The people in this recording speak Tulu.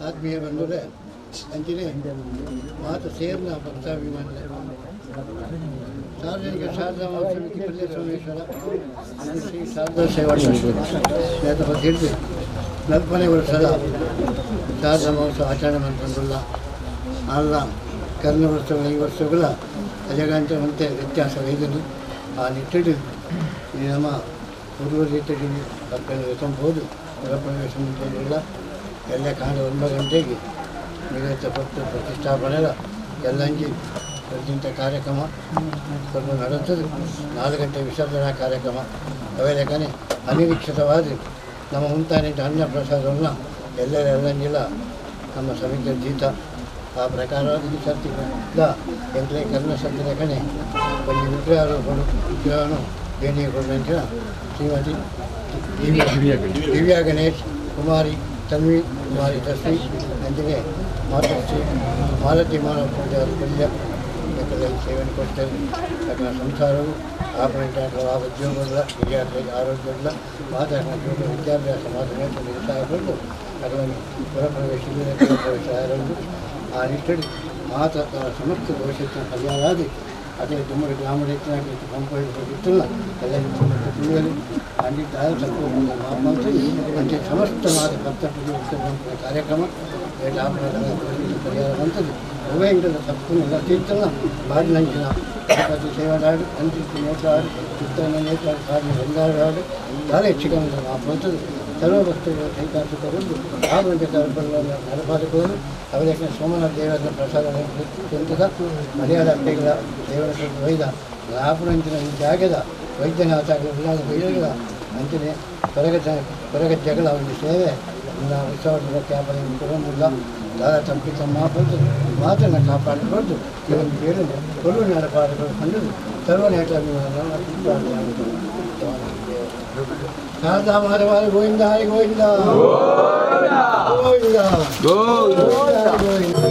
ಆತ್ಮೀಯ ಬಂಧುಗಳೇ, ಅಂಚಿನೇ ಮಾತು ಸೇರ್ನ ಭಕ್ತಾಭಿಮಾನಿಗಳೇ, ಸಾರ್ವಜನಿಕ ಶಾರದಾ ಸಮಿತಿ ಪಲ್ಯ ಸೋಮೇಶ್ವರ ಶ್ರೀ ಶಾರದಾ ಸೇವಾ ಹಿಡಿದು 40ನೇ ವರ್ಷದ ಶಾರದಾ ಮಹೋತ್ಸವ ಆಚರಣೆ ಮಾಡ್ಕೊಂಡುಲ್ಲ. ಅಲ್ಲ ಕರ್ನ ವರ್ಷಗಳ ಈ ವರ್ಷಗಳ ಅಜಗಾಂತರಂತೆ ವ್ಯತ್ಯಾಸವೈದನು. ಆ ನಿಟ್ಟಿಡು ಈ ನಮ್ಮ ಪೂರ್ವ ರೀತಿಯಲ್ಲಿ ಸಂಬೋದು ಪ್ರವೇಶ ಎಲ್ಲ ಕಾಂಡ 9 ಗಂಟೆಗೆ ನಿಗದಿತ ಭಕ್ತ ಪ್ರತಿಷ್ಠಾಪನೆಯ ಎಲ್ಲಂಜಿ ಪ್ರತಿಂತ ಕಾರ್ಯಕ್ರಮ ಸ್ವಲ್ಪ ನಡೆಸ್ತದೆ. 4 ಗಂಟೆ ವಿಸರ್ಜನಾ ಕಾರ್ಯಕ್ರಮ. ಅವೇಲೇಕನೆ ಅನಿರೀಕ್ಷಿತವಾದ ನಮ್ಮ ಮುಂತಾನೆ ಅನ್ನ ಪ್ರಸಾದವನ್ನು ಎಲ್ಲರ ಎಲ್ಲಂಜಿಲ್ಲ ನಮ್ಮ ಸಮಿತಿಯ ಜೀತ ಆ ಪ್ರಕಾರವಾದ ಈ ಸರ್ತಿ ಎಂಟನೇ ಕರ್ಣ ಸರ್ತಿ ಕಣೆ ಒಂದು ವಿಗ್ರಹ ವಿಗ್ರಹವನ್ನು ದೇಣಿಗೆ ಕೊಡುವಂಥ ಶ್ರೀಮತಿ ದಿವ್ಯಾ ಗಣೇಶ್, ಕುಮಾರಿ ತನ್ವಿ, ಕುಮಾರಿ ತಸ್ವಿ, ಅಂತೆಯೇ ಮಾತೃಶ್ರೀ ಮಾಲತಿ ಮಾನವ ಪೂಜಾರಿ ಪಲ್ಯ ಸೇವೆಯನ್ನು ಕೊಡ್ತಾರೆ. ಯಾಕಂದರೆ ಸಂಸಾರವು ಆಪರೇಟ್ ಆ ಉದ್ಯೋಗಗಳ ಹಿರಿಯರಿಗೆ ಆರೋಗ್ಯಗಳ ಮಾತಾಡಿದ ವಿದ್ಯಾಭ್ಯಾಸ ಮಾತ್ರ ಸಹಾಯ ಅದನ್ನು ಪುರಪ್ರವೇಶ ಪ್ರವೇಶ ಆರೋಗ್ಯ ಆ ನಿಟ್ಟಿನಲ್ಲಿ ಮಾತ ಸಮಸ್ತ ದೋಷಕ್ಕೆ ಪರಿಹಾರ ಆಗಿ ಅದೇ ತುಂಬ ಗ್ರಾಮದ ಪಂಪಲ್ಲ ಎಲ್ಲ ತಿಳಿಯಲು ಅಲ್ಲಿ ಅಂತೆ ಸಮಸ್ತ ಮಾತ ಭಕ್ತ ಕಾರ್ಯಕ್ರಮ ಪರಿಹಾರ ಬಂತದ್ದು ಹೂವೆಂಕಟ ತಪ್ಪು ತೀರ್ಥನ ಬಾಡಿನಂಚಿನ ಗಣಪತಿ ಸೇವಾಡು ಅಂತಿತ್ತು ನೇತಾಡು ಚಿತ್ತನ ನೇತಾಡು ಸಾಧನೆ ಬಂಗಾರಾಡು చాలా ಹೆಚ್ಚಿಗೆ ಮಾಪಂತದ್ದು ಸರ್ವ ಭಕ್ತರು ಕೈಕಾಸುಕರು ಆ ನಡಪಾದಕರು ಅವರಿಗೆ ಸೋಮನಾಥ ದೇವರ ಪ್ರಸಾದ ಎಂತದ ಮಲಯಾಳ ಅಪ್ಪೆಗಳ ದೇವರ ವೈದ ಲಾಪುರಂಚಿನ ಜಾಗದ ವೈದ್ಯನಾಥ ವೈದ್ಯಗಳ ಅಂಚನೆ ಹೊರಗ ಜಗಳ ಒಂದು ಸೇವೆ ಉತ್ಸವ ಕ್ಯಾಪನೆ ದಾದ ತಂಪಿ ತಮ್ಮ ಮಾತನ್ನು ಕಾಪಾಡಿಕೊಂಡು ಈ ಒಂದು ಬೇರೆ ಕೊಡು ನಡಪಾದಗಳು ಕಂಡು ಸರ್ವ ಶಾರದಾ ಮಾಧವ ಗೋವಿಂದ ಹರಿ ಗೋವಿಂದ ಗೋವಿಂದ ಗೋವಿಂದ ಗೋವಿಂದ.